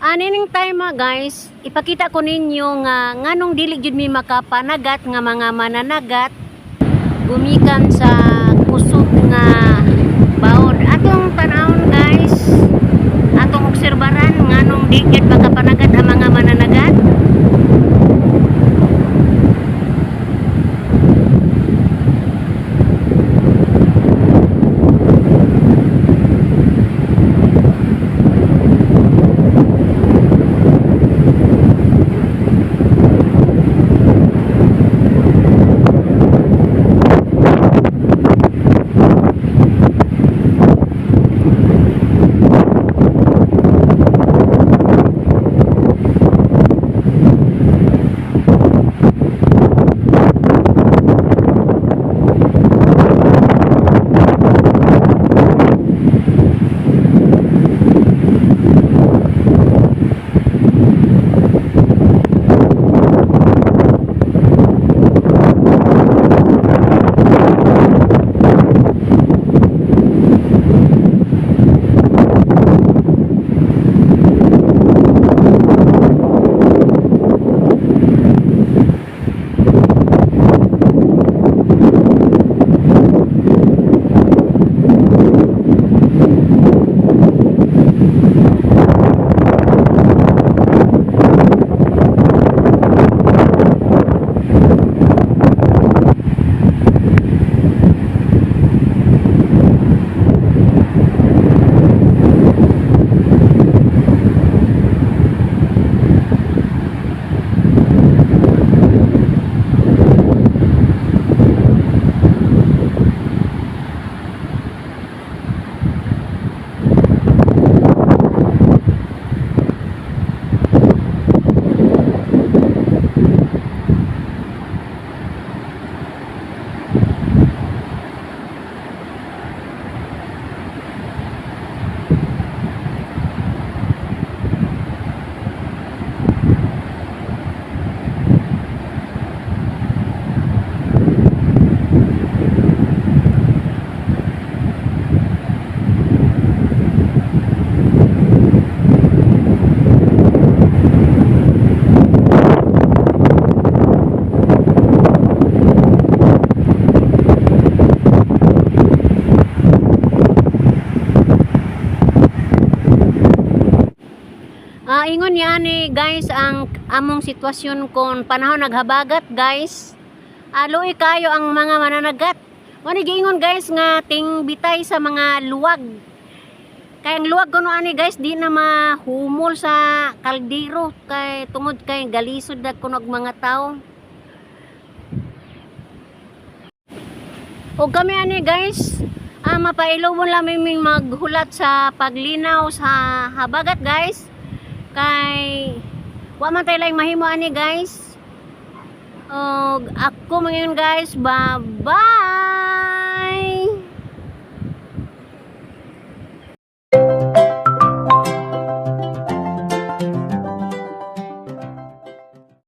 Anining time ah, guys, ipakita ko ninyo nga nganong dili jud mi makapanagat nga mga mananagat gumikan sa kusog nga baod. Atong tanawon, guys, atong obserbaran nganong di jud makapanagat ang mga mananagat. Ingon niya ni, guys, ang among sitwasyon kon panahon naghabagat, guys. Luoy kayo ang mga mananagat. Mo ni giingon, guys, nga ting bitay sa mga luwag. Kay ang luwag kuno ani, guys, di na mahumol sa kaldero kay tungod kay galisod na kuno og mga tao. Og kami ani, guys, mapailobon lang mi maghulat sa paglinaw sa habagat, guys. Kay wa man tay laing mahimo ani, guys. Og ako mangayon, guys, bye-bye.